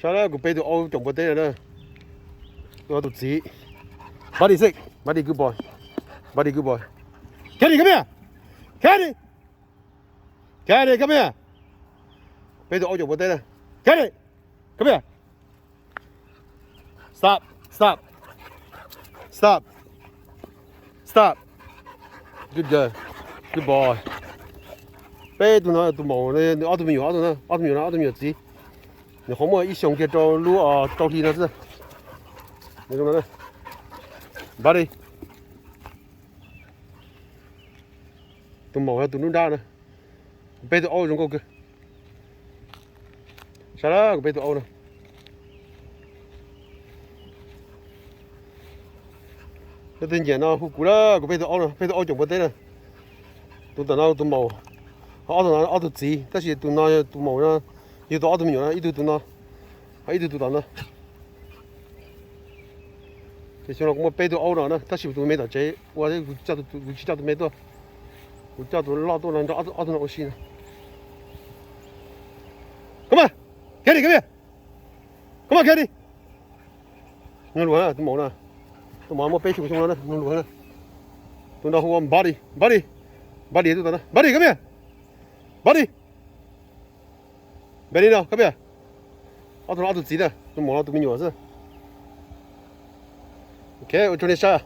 Sab lawm, kuv peb tug aub caum npua teb lawm na. Tus, tus txiv. Buddy, sit. Buddy, good boy. Buddy, good boy. Kenny, come here. Kenny. Kenny, come here. Peb tug aub caum npua teb lawm. Kenny, come here. Stop, stop, stop, stop. Good girl, good boy. Peb tug no, tus maum, ob tug me nyuam, ob tug, ob tug me nyuam no, ob tug me nyuam txiv. Nws qhov muaj ib xyoos kiag rau lub, rau hli no xwb. Buddy. Tus maum yog tus nruab nrab na. Kuv peb tug aub zoo nkauj kawg. Sab lawm, kuv peb tug aub na. Leej twg nyiam no hu kuv lawm, kuv peb tug aub no, peb tug aub caum npua teb na. Tus tom no tus maum, ob tug no ob tug txiv, tab sis tus no tus maum no yug tau ob tug me nyuam no, ib tug tus no, ho ib tug tus tom no. Ces xyoo no kuv muaj peb tug aub no na, tab sis tus me tom tsev ua, kuv tsis coj tus me tuaj, kuv coj tus loj tuaj no nrog ob tug no ua si no. Come on, Kenny, come here. Come on, Kenny. Nug lus na, tus maum no, tus maum muaj peb xyoos xyoo no na, nug lus na. Tus no hu ua Buddy, Buddy, Buddy, tus tom no, Buddy, come here. Buddy. Benny no, come here. Ob tug no ob tug txiv na, tus maum no tus me nyuam xwb. Ok, ua tsaug nej saib.